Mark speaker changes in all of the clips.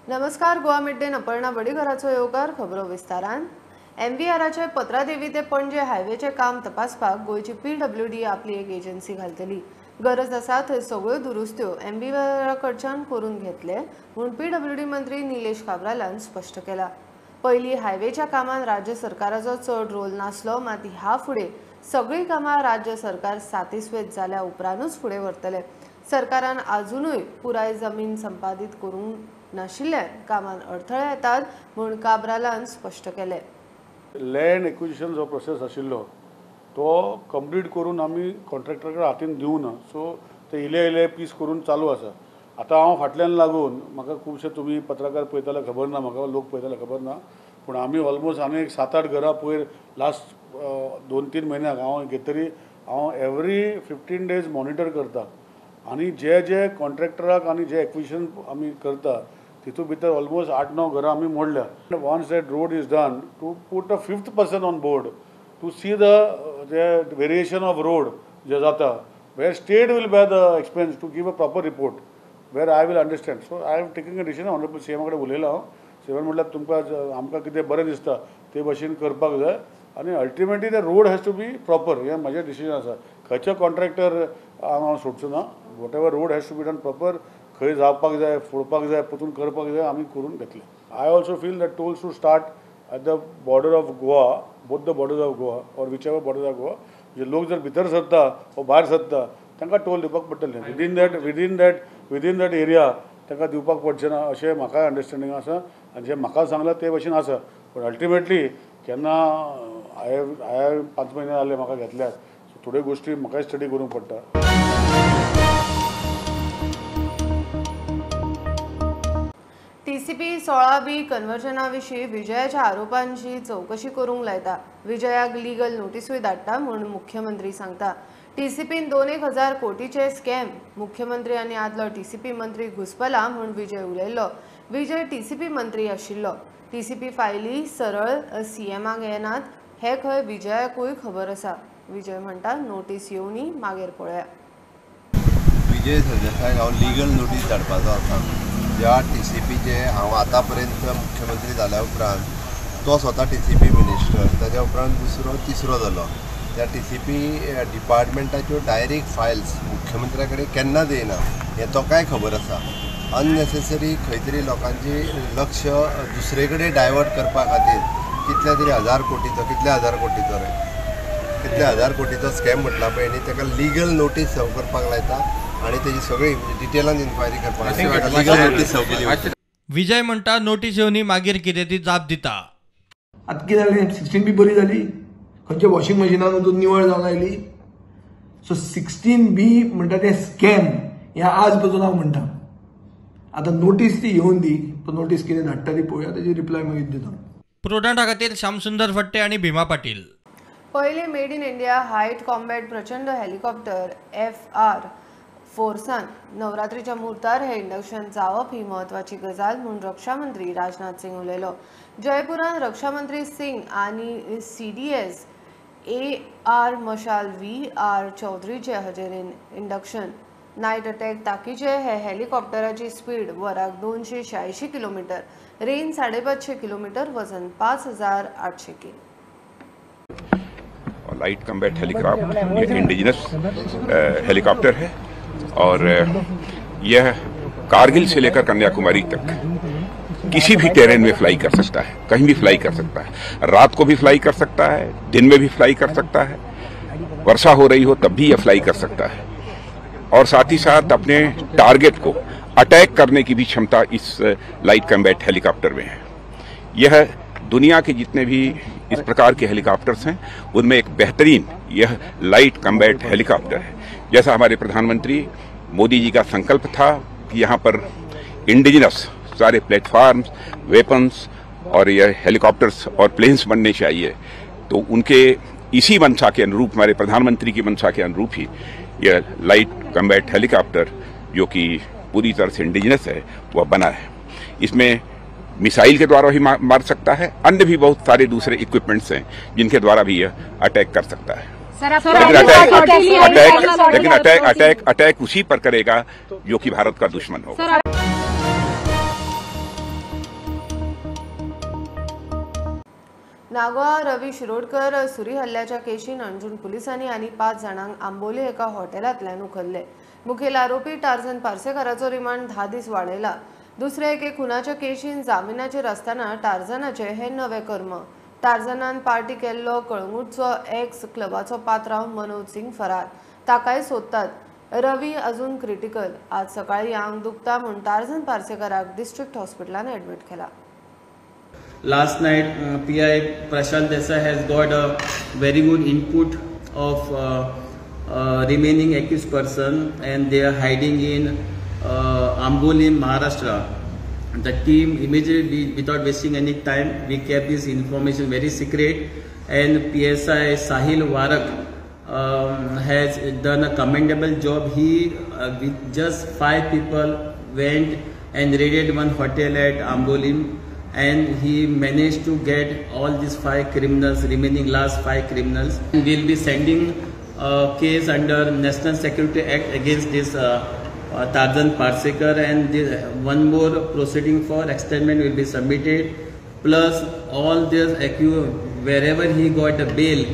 Speaker 1: नमस्कार, गोवा मिड-डेन अपर्णा बडीघराचो येवकार. खबरो विस्तारान. एमव्हीआराचे पत्रादेवी ते पणजे हायवेचें काम तपासपाक गोंयची पीडब्ल्यूडी आपली एक एजन्सी घालतली. गरज आसा थंय सगळ्यो दुरुस्त्यो एमव्हीआरा कडच्यान करून घेतले म्हूण पीडब्ल्यूडी मंत्री निलेश काब्रालान स्पश्ट केला. पयलीं हायवेच्या कामांत राज्य सरकाराचो चड रोल नासलो, मात ह्या फुडें सगळीं कामां राज्य सरकार सातिस्वेत जाल्या उपरांतूच फुडें व्हरतले. सरकारान आजुनूय पुराय जमीन संपादीत करूंक नाशिल्ल्यान कामांत अडथळे येतात म्हूण काब्रालान स्पश्ट केलें.
Speaker 2: लँड एक्विजिशन जो प्रोसेस आशिल्लो तो कंप्लीट करून आमी कॉन्ट्रॅक्टरा कडेन हातीन दिवना, सो ते इले इले पीस करून चालू आसा. आतां हांव फाटल्यान लागून म्हाका खुबशे तुमी पत्रकार पळयताले खबर ना, म्हाका लोक पळयताले खबर ना, पूण आमी ऑलमोस्ट आनी एक 7-8 घरां पयर लास्ट 2-3 म्हयन्याक हांव घेतरी हांव एवरी 15 डेज मॉनिटर करता आनी जे जे कॉन्ट्रॅक्टराक आनी जे एक्विजिशन आमी करता तितू भितर ऑलमोस्ट 8-9 घरां आमी मोडल्या. Once that road is done to put a 5th person on board to see the variation of road जे जाता, where state will bear the expense to give a proper report where I will understand. So I am taking a decision. Honourable C एमा कडेन उलयलां हांव. C एमान म्हटल्यार तुमकां आमकां कितें बरें दिसता ते भशेन करपाक जाय आनी ultimately the road has to be proper, हें म्हजें डिसिजन आसा. खंयचो कॉन्ट्रॅक्टर हांव सोडचो ना. Whatever road has to be done proper, खंय जावपाक जाय, फोडपाक जाय, परतून करपाक जाय, आमी करून घेतले. I also feel that tolls to start at the border of Goa, both the borders of Goa or whichever borders of Goa, जे लोक जर भितर सरता वो भायर सरता तांकां टोल दिवपाक पडटलें. विदीन that area तांकां दिवपाक पडचें ना अशें म्हाका अंडरस्टँडींग आसा आनी जें म्हाका सांगलां ते भशेन आसा. पूण अल्टिमेटली केन्ना हांवें 5 म्हयने जाले म्हाका घेतल्यात, सो थोड्यो गोश्टी म्हाकाय स्टडी करूंक पडटा.
Speaker 1: टीसीपी 16B कन्वर्जना विशीं विजयाच्या आरोपांची चवकशी करूंक लायता. विजयाक लिगल नोटिसूय धाडटा म्हूण मुख्यमंत्री सांगता. टीसीपीन 2-1 हजार कोटीचे स्कॅम मुख्यमंत्री आनी आदलो टीसीपी मंत्री घुसपला म्हूण विजय उलयल्लो. विजय टीसीपी मंत्री आशिल्लो. टीसीपी फायली सरळ सीएमाक येनात हें खंय विजयाकूय खबर आसा. विजय म्हणटा नोटीस येवनी मागीर पळया.
Speaker 3: विजय सरदेसायाक हांव लिगल नोटीस धाडपाचो आसा. ज्या टी सी पीचे हांव आतां पर्यंत मुख्यमंत्री जाल्या उपरांत तो स्वता टी सी पी मिनिस्टर, ताज्या उपरांत दुसरो तिसरो जालो. त्या टी सी पी डिपार्टमेंटाच्यो डायरेक्ट फायल्स मुख्यमंत्र्या कडेन केन्नाच येयना हें तोकाय खबर आसा. अननेसेसरी खंय तरी लोकांची लक्ष दुसरे कडेन डायवर्ट करपा खातीर कितल्या तरी हजार कोटीचो कितल्या हजार कोटीचो रे कितल्या हजार कोटीचो स्कॅम म्हटला पळय न्ही, ताका लिगल नोटीस सर्व करपाक लायता आनी तेजी सगळी डिटेलान इन्क्वायरी करपाक लिगल नोटीस सर्व केली.
Speaker 4: विजय म्हणटा नोटीस येवनी मागीर कितें ती जाप दिता.
Speaker 5: आतां कितें जालें, 16B बरी जाली, खंयच्या वॉशिंग मशिनान वचून निवळ जावन आयली. सो 16B म्हणटा तें स्कॅम हें आज पसून हांव म्हणटा. आतां नोटीस ती येवन दी, पण नोटीस कितें धाडटा ती पळोवया, तेजी रिप्लाय मागीर दिता.
Speaker 4: प्रुडंटा खातीर श्यामसुंदर फट्टे आनी भीमा पाटील.
Speaker 1: पयले made in India light combat Prachand helicopter FR फोर्सान नवरात्रीच्या मुहूर्तार हे इंडक्शन जावप ही म्हत्वाची गजाल म्हूण रक्षा मंत्री राजनाथ सिंग उलयलो. जयपुरान रक्षा मंत्री सिंग आनी CDS AR Marshal VR चौधरीचे हजेरेन इंडक्शन. नायट अटॅक ताकीचे हे हेलिकॉप्टराची स्पीड वराक 286 किलोमीटर, रेंज 550 किलोमीटर, वजन 5800 किलो.
Speaker 6: लाइट कॉम्बैट हेलीकॉप्टर ये इंडिजिनस हेलीकॉप्टर है और यह कारगिल से लेकर कन्याकुमारी तक किसी भी टेरेन में फ्लाई कर सकता है, कहीं भी फ्लाई कर सकता है। रात को भी फ्लाई कर सकता है, दिन में भी फ्लाई कर सकता है, वर्षा हो रही हो तब भी यह फ्लाई कर सकता है और साथ ही साथ अपने टारगेट को अटैक करने की भी क्षमता इस लाइट कॉम्बैट हेलीकॉप्टर में है। यह दुनिया के जितने भी इस प्रकार के हेलीकॉप्टर्स हैं उनमें एक बेहतरीन यह लाइट कॉम्बैट हेलीकॉप्टर है। जैसा हमारे प्रधानमंत्री मोदी जी का संकल्प था कि यहाँ पर इंडिजिनस सारे प्लेटफॉर्म्स, वेपन्स और यह हेलीकॉप्टर्स और प्लेन्स बनने चाहिए, तो उनके इसी मंशा के अनुरूप, हमारे प्रधानमंत्री की मंशा के अनुरूप ही यह लाइट कॉम्बैट हेलीकॉप्टर जो कि पूरी तरह से इंडिजिनस है वह बना है। इसमें मिसाइल के द्वारा भी मार सकता है, अन्य भी बहुत सारे दूसरे इक्विपमेंट्स हैं जिनके द्वारा भी यह अटैक कर सकता है। लेकिन अटैक उसी पर करेगा जो कि भारत का दुश्मन होगा।
Speaker 1: नागोआ रवी शिरोडकर सुरी हल्ल्याच्या केशीन अंजुण पुलिसांनी आनी 5 जाणांक आंबोली एका हॉटेलांतल्यान उखल्ले. मुखेल आरोपी टार्झन पार्सेकाराचो रिमांड 10 दीस वाडयला. दुसरे एके खुनाच्या केशीन जामिनाचेर आसतना टार्झनाचे हे नवे कर्म. टार्झनान पार्टी केल्लो कळंगूटचो एक्स क्लबाचो पात्रांव मनोज सिंग फरार, ताकाय सोदतात. रवी अजून क्रिटिकल. आज सकाळी आंग दुखता म्हूण टार्झन पार्सेकाराक डिस्ट्रिक्ट हॉस्पिटलान ॲडमिट केला.
Speaker 7: Last night, PI Prashant Desai has got a very good input of remaining accused person, and they are hiding in Ambolim, Maharashtra. The team immediately, without wasting any time, we kept this information very secret, and PSI Sahil Warak has done a commendable job. He with just 5 people went and raided one hotel at Ambolim, and he managed to get all these 5 criminals, remaining last 5 criminals. We will be sending a case under National Security Act against this Tarzan Parsekar, and one more proceeding for extendment will be submitted. Plus all this accused, wherever he got a bail,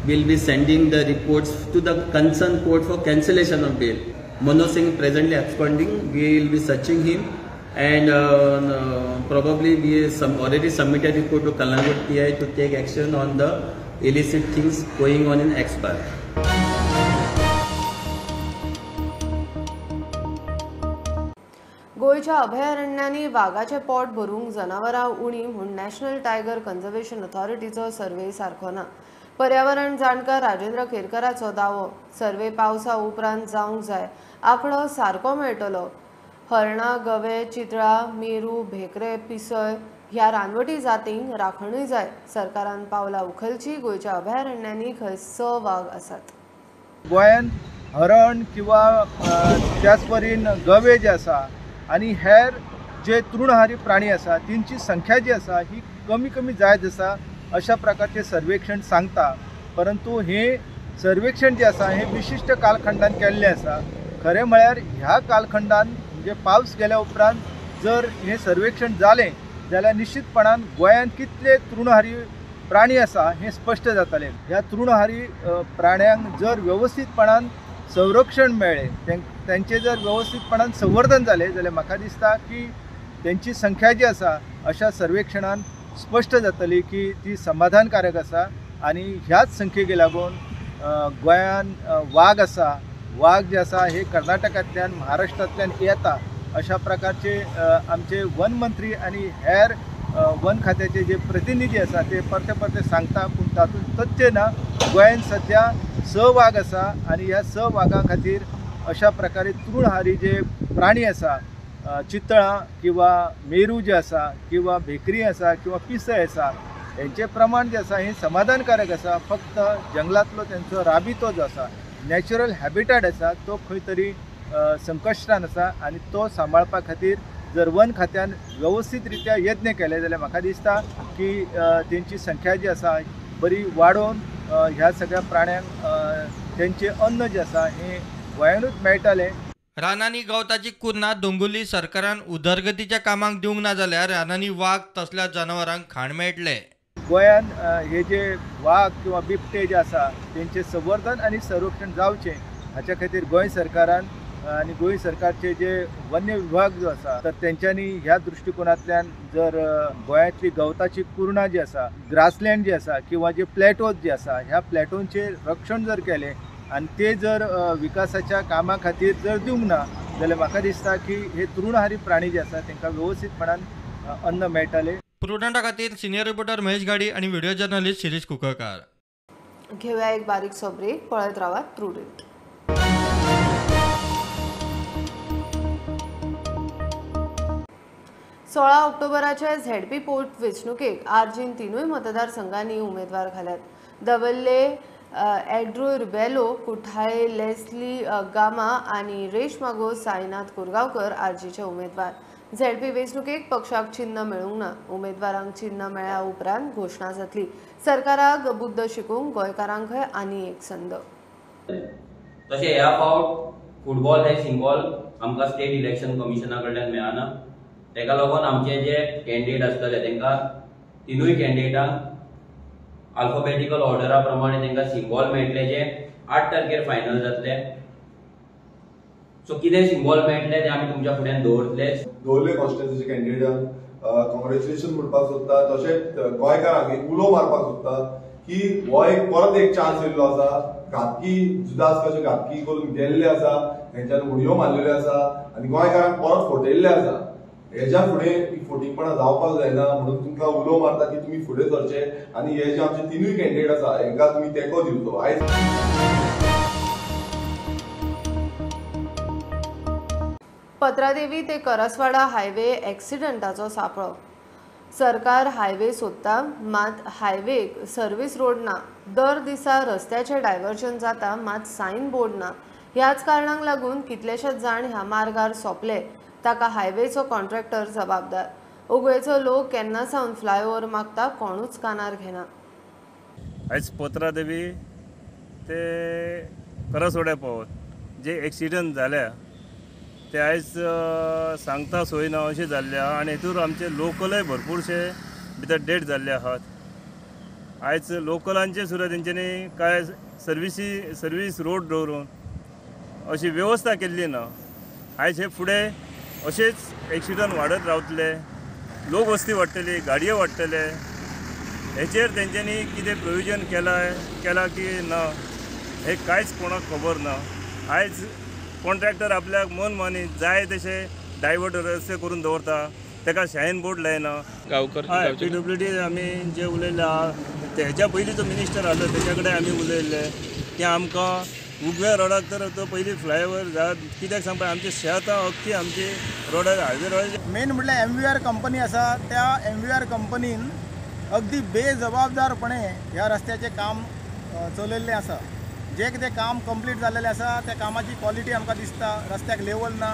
Speaker 7: will be sending the reports to the concerned court for cancellation of bail. Manoj Singh presently absconding. We will be searching him, and probably we already submitted report to Kalangut PI to take action on the illicit things going on in X-Bar.
Speaker 1: गोंयच्या अभयारण्यांनी वागाचे पोट भरूंक जनावरां उणी म्हूण national tiger conservation ऑथॉरिटीचो survey सारको ना. पर्यावरण जाणकार राजेंद्र केरकराचो दावो, सर्वे पावसा उपरांत जावंक जाय, आंकडो सारको मेळटलो. हरणां, गवे, चितळां, मेरू, भेकरे, पिसय ह्या रानवटी जातींक राखणूय जाय. सरकारान पावलां उखलची. गोंयच्या अभयारण्यांनी खंय 6 वाग आसात.
Speaker 8: गोंयान हरण किंवा त्याच परीन गवे जे आसा आनी हेर जे तृणहारी प्राणी आसा तेंची संख्या जी आसा ही कमी कमी जायत आसा अशा प्रकारचे सर्वेक्षण सांगता. परंतु हे सर्वेक्षण जे आसा हे विशिश्ट कालखंडान केल्लें आसा. खरें म्हळ्यार ह्या कालखंडान म्हणजे पावस गेल्या उपरांत जर हें सर्वेक्षण जालें जाल्यार निश्चितपणान गोंयांत कितले तृणहारी प्राणी आसा हें स्पश्ट जातलें. ह्या तृणहारी प्राण्यांक जर वेवस्थीतपणान संरक्षण मेळ्ळें, तेंचें जर वेवस्थीतपणान संवर्धन जालें जाल्यार म्हाका दिसता की तेंची संख्या जी आसा अशा सर्वेक्षणान स्पश्ट जातली की ती समाधानकारक आसा. आनी ह्याच संख्येक लागून गोंयान वाग आसा, वाग जे आसा हे कर्नाटकांतल्यान महाराष्ट्रांतल्यान येता अशा प्रकारचे आमचे वन मंत्री आनी हेर वन खात्याचे जे प्रतिनिधी आसा ते परते परते सांगता, पूण तातूंत तथ्य ना. गोंयान सद्या 6 वाग आसा आनी ह्या 6 वागां खातीर अशा प्रकारे तृणहारी जे प्राणी आसा, चितळां किंवा मेरू जे आसा किंवा भेकरी आसा किंवा पिसय आसा, हेंचें प्रमाण जें आसा हें समाधानकारक आसा. फक्त जंगलांतलो तेंचो राबितो जो आसा, नॅचरल हॅबिटेट आसा, तो खंय तरी संकश्टान आसा आनी तो सांबाळपा खातीर जर वन खात्यान वेवस्थीत रित्या यत्न केले जाल्यार म्हाका दिसता की तेंची संख्या जी आसा बरी वाडोवन ह्या सगळ्या प्राण्यांक तेंचें अन्न जें आसा हें गोंयानूच मेळटलें.
Speaker 4: रानांनी गवताची कुर्ना दोंगुल्ली सरकारान उदरगतीच्या कामाक दिवंक ना जाल्यार रानांनी वाग तसल्या जनावरांक खाण मेळटलें.
Speaker 8: गोंयान हे जे वाग किंवा बिबटे जे आसा तेंचें संवर्धन आनी संरक्षण जावचें हाच्या खातीर गोंय सरकारान आनी गोंय सरकारचे जे वन्य विभाग जो आसा तर तेंच्यांनी ह्या दृश्टिकोनांतल्यान जर गोंयांतली गवताची कुर्णां जी आसा, ग्रासलँड जी आसा किंवा जे प्लॅटोज जे आसा ह्या प्लॅटोंचेर रक्षण जर केलें आनी ते जर विकासाच्या कामा खातीर जर दिवंक ना जाल्यार म्हाका दिसता की हे तृणहारी प्राणी जे आसा तांकां वेवस्थीतपणान अन्न मेळटलें.
Speaker 4: प्रुडंटा खातीर सिनियर रिपोर्टर महेश गाडी आणि व्हिडिओ जर्नलिस्ट शिरीष कुकळकार.
Speaker 1: घेऊया एक बारीकसो ब्रेक. पळयत रावात प्रुडंट. सोळा ऑक्टोबराचे झेडपी पोट वेंचणुकेक आरजीन 3 मतदारसंघांनी उमेदवार घाल्यात. दवल्ले एड्रू रिबेलो, कुठाळे लेस्ली गामा आनी रेशमागो साईनाथ कोरगांवकर आरजीचे उमेदवार. झेडपी वेंचणुकेक पक्षाक चिन्ह मेळूंक ना. उमेदवारांक चिन्ह मेळ्ळ्या उपरांत घोशणा जातली. सरकाराक बुद्द शिकूंक गोंयकारांकय आनी एक संद.
Speaker 9: तशें ह्या फावट फुटबॉल हे सिंबॉल आमकां स्टेट इलेक्शन कमिशना कडल्यान मेळना. तेका लागून आमचे जे कॅन्डिडेट आसतले तेंकां 3 कॅन्डिडेटांक अल्फाबेटिकल ऑर्डरा प्रमाणे तांकां सिम्बॉल मेळटले जे 8 तारखेर फायनल जातले. सो कितें सिम्बॉल मेळटले ते आमी तुमच्या फुड्यान दवरतले.
Speaker 10: दवर्ले कॉन्स्टिट्युएन्सीचे कॅन्डिडेटांक कॉंग्रेच्युलेशन म्हणपाक सोदता, तशेंच गोंयकारांक एक उलो मारपाक सोदता की हो एक परत एक चान्स येयल्लो आसा. घातकी जुदास कशे घातकी करून गेल्ले आसा, तेंच्यान उडयो मारलेल्यो आसा आनी गोंयकारांक परत फटयल्ले आसा. हेज्या फुडें फटींगपणां जावपाक जायना म्हणून तुमकां उलो मारता की तुमी फुडें सरचे आनी हे जे आमचे तिनूय कॅन्डिडेट आसा हेंकां तुमी तेंको दिवचो. आयज
Speaker 1: पत्रादेवी ते करसवाडा हायवे एक्सिडंटाचो सापळो. सरकार हायवे सोदता मात हायवेक सर्व्हिस रोड ना. दर दिसा रस्त्याचे डायव्हर्जन जाता मात सायन बोर्ड ना. ह्याच कारणांक लागून कितलेशेच जाण ह्या मार्गार सोंपले. ताका हायवेचो कॉन्ट्रॅक्टर जबाबदार. उगवेचो लोक केन्ना सावन फ्लायओव्हर मागता, कोणूच कानार घेना.
Speaker 11: आयज पत्रादेवी ते करसवाड्या पावत जे एक्सिडंट जाल्या ते आयज सांगता सोय ना अशें जाल्ले आहा आनी हेतूर आमचे लोकलय भरपूरशे भितर डेड जाल्ले आहात. आयज लोकलांचे सुद्दां तेंच्यांनी कांय सर्वीस रोड दवरून अशी वेवस्था केल्ली ना. आयज हे फुडें अशेंच एक्सिडंट वाडत रावतले, लोक वस्ती वाडटली, गाडयो वाडटले. हेचेर तेंच्यांनी कितें प्रोविजन केलां की ना हें कांयच कोणाक खबर ना. आयज कॉन्ट्रॅक्टर आपल्याक मन मानी जाय तशे डायवर्ट रस्ते करून दवरता, ताका शायन बोर्ड लायना.
Speaker 12: गांवकर
Speaker 11: हय, पीडब्ल्यूडी आमी जे उलयल्ले आहा तेच्या पयलीं जो मिनिस्टर आसलो तेच्या कडेन आमी उलयल्ले की आमकां उगव्या रोडाक तर तो पयलीं फ्लायओवर जाय. कित्याक सांगपा आमची शेतां अख्खी आमची रोडार हायवे रोडार.
Speaker 8: मेन म्हटल्यार MVR company आसा, त्या MVR कंपनीन अगदी बेजबाबदारपणे ह्या रस्त्याचें काम चलयल्लें आसा. जे कितें काम कंप्लीट जाल्लें आसा त्या कामाची क्वॉलिटी आमकां दिसता. रस्त्याक लेवल ना.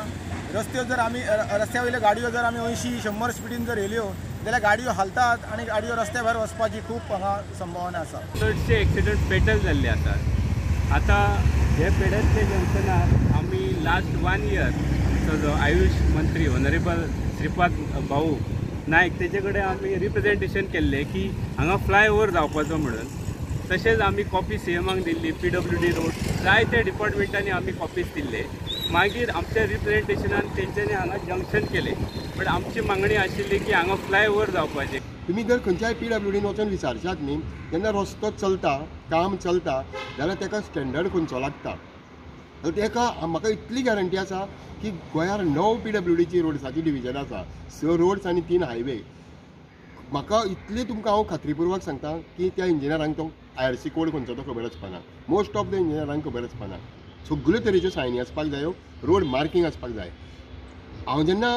Speaker 8: रस्त्यो जर आमी रस्त्या वयल्यो गाडयो जर आमी 80-100 स्पिडीन जर येयल्यो जाल्यार गाडयो हालतात आनी गाडयो रस्त्या भायर वचपाची खूब हांगा संभावना आसा.
Speaker 12: चडशे एक्सिडंट फेटल जाल्ले आसात. आतां हे पेडरचे जंक्शनार आमी लास्ट 1 इयर आमचो जो आयुश मंत्री ऑनरेबल श्रीपाद भाऊ नायक तेजे कडेन आमी रिप्रेजेंटेशन केल्लें की हांगा फ्लायओवर जावपाचो म्हणून. तशेंच आमी कॉपी सीएमाक दिल्ली, PWD road जायते डिपार्टमेंटांनी आमी कॉपीज दिल्ले. मागीर आमच्या रिप्रेजेंटेशनान तेंच्यांनी हांगा जंक्शन केलें. बट आमची मागणी आशिल्ली की हांगा फ्लायओवर जावपाचें.
Speaker 3: तुमी जर खंयच्याय PWDन वचून विचारशात न्ही, जेन्ना रस्तो चलता, काम चलता जाल्यार ताका स्टँडर्ड खंयचो लागता. ताका म्हाका इतली गॅरंटी आसा की गोंयार 9 PWDची रोड्साची डिविजन आसा, 6 रोड्स आनी 3 हायवे. म्हाका इतली तुमकां हांव खात्रीपुर्वक सांगता की त्या इंजिनियरांक तो IRC code खंयचो तो खबर आसपाना. मोस्ट ऑफ the इंजिनियरांक खबर आसपाना. सगल्यो तरेच्यो सायनी आसपाक जायो, रोड मार्कींग आसपाक जाय. हांव जेन्ना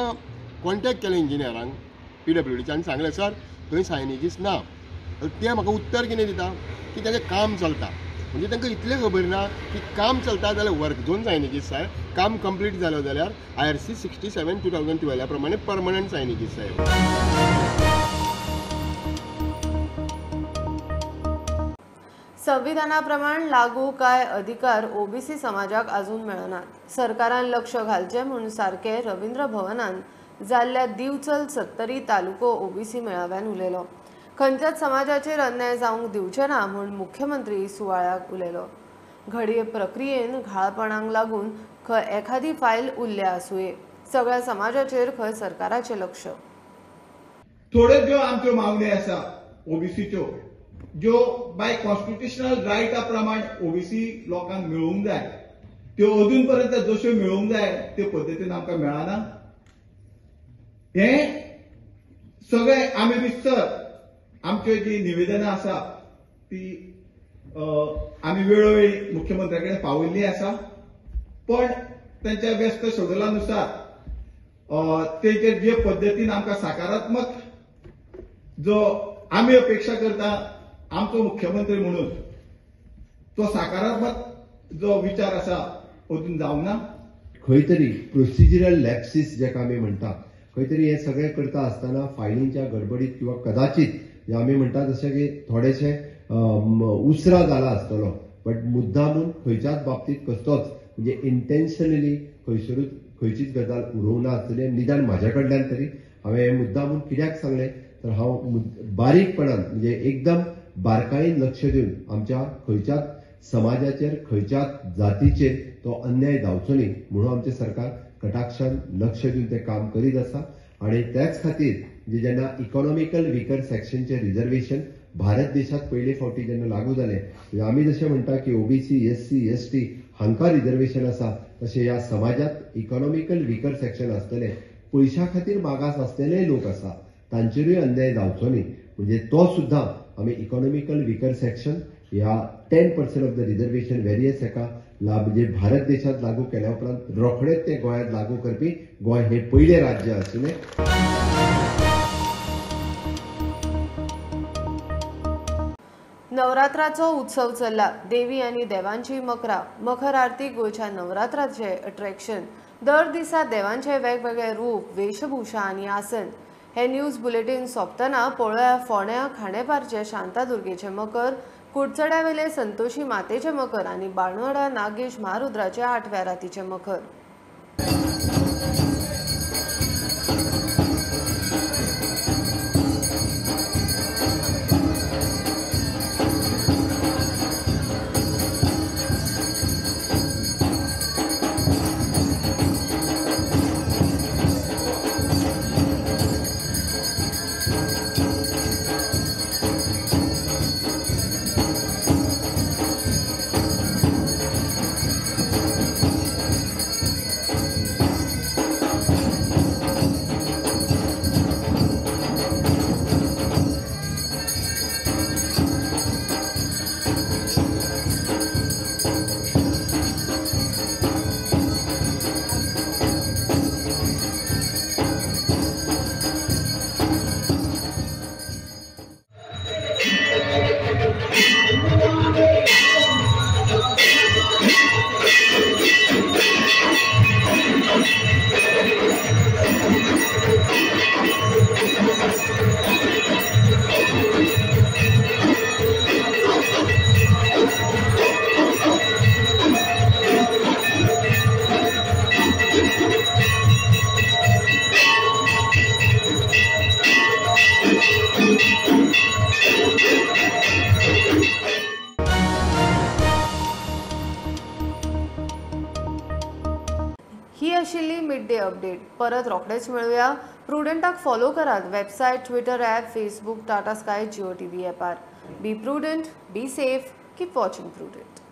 Speaker 3: कॉन्टेक्ट केलें इंजिनियरांक PWDचे आनी सांगलें सर थंय सायनेजीस ना, ते म्हाका उत्तर कितें दिता की ताजें काम चलता. म्हणजे तांकां इतलें खबर ना की काम चलता जाल्यार वर्क झोन सायनेजीस जाय, काम कंप्लीट जालो जाल्यार IRC 67/2012 प्रमाणे परमनंट सायनेजीस जाय.
Speaker 1: संविधाना प्रमाण लागू काय अधिकार ओबीसी समाजाक अजून मेळनात. सरकारान लक्ष घालचें म्हूण सारकें रवींद्र भवनान जाल्ल्या दिवचल सत्तरी तालुको ओबीसी मेळाव्यान उलयलो. खंयच्याच समाजाचेर अन्याय जावंक दिवचे ना म्हूण मुख्यमंत्री सुवाळ्याक उलयलो. घडये प्रक्रियेन घाळपणाक लागून खंय एखादी फायल उरल्या आसुये. सगळ्या समाजाचेर खंय सरकाराचें लक्ष.
Speaker 13: थोड्यो ज्यो आमच्यो मागण्यो आसा ओबीसीच्यो ज्यो बाय कॉन्स्टिट्युशनल रायटा प्रमाण ओबीसी लोकांक मेळूंक जाय त्यो अजून पर्यंत जश्यो मेळूंक जाय ते पद्दतीन आमकां मेळना. हें सगळें आमी रितसर आमच्यो जी निवेदनां आसा ती आमी वेळोवेळी मुख्यमंत्र्या कडेन पावयल्ली आसा, पण तांच्या व्यस्त शेड्युला नुसार तेजेर जे पद्दतीन आमकां सकारात्मक जो आमी अपेक्षा करता आमचो मुख्यमंत्री म्हणून तो सकारात्मक जो विचार आसा अजून जावंक ना.
Speaker 3: खंय तरी प्रोसिजरल लॅप्सीस जेका आमी म्हणटा, खंय तरी हें सगळें करता आसतना फायलींच्या गडबडीत किंवा कदाचित आमी म्हणटा जशें की थोडेशें उसरा जाला आसतलो, बट मुद्दामून खंयच्याच बाबतींत कसलोच म्हणजे इंटेन्शनली खंयसरूच खंयचीच गजाल उरोवंक ना आसतली. निदान म्हाज्या कडल्यान तरी हांवें हें मुद्दामून कित्याक सांगलें तर हांव बारीकपणान म्हणजे एकदम बारकायेन लक्ष दिवन आमच्या खंयच्याच समाजाचेर खंयच्याच जातीचेर तो अन्याय जावचो न्ही म्हणून आमचें सरकार कटाक्षान लक्ष दिवन तें काम करीत आसा. आनी त्याच खातीर म्हणजे जेन्ना इकॉनॉमिकल विकर सेक्शनचें रिजर्वेशन भारत देशात पयले फावटी जेन्ना लागू जालें, आमी जशें म्हणटा की ओबीसी, एससी, एसटी हांकां रिजर्वेशन आसा, तशें ह्या समाजात इकॉनॉमिकल विकर सेक्शन आसतले, पयशां खातीर मागास आसलेले लोक आसा, तांचेरूय अन्याय जावचो न्ही म्हणजे तो सुद्दां आमी इकॉनॉमिकल विकर सेक्शन ह्या 10% ऑफ the reservation various हेका म्हणजे भारत देशात लागू केल्या उपरांत रोखडेच ते गोंयांत लागू करपी गोंय हे पयलें राज्य आशिल्लें.
Speaker 1: नवरात्राचो उत्सव चल्ला. देवी आनी देवांची मकरा मखर आरती गोंयच्या नवरात्राचें अट्रॅक्शन. दर दिसा देवांचे वेगवेगळे रूप, वेशभूषा आनी आसन. हे न्यूज बुलेटीन सोंपतना पळोवया फोंड्या खांडेपारचे शांतादुर्गेचें मकर, कुडचड्यावेले संतोषी मातेचें मकर आनी बाणवाडा नागेश महारुद्राचे आठव्या रातीचें मकर. ही आशिल्ली मिड डे अपडेट. परत रोखडेच मेळुया. प्रुडंटाक फॉलो करात website, Twitter app, Facebook, Tata Sky, Jio TV ॲपार. Be prudent, be safe, keep watching Prudent.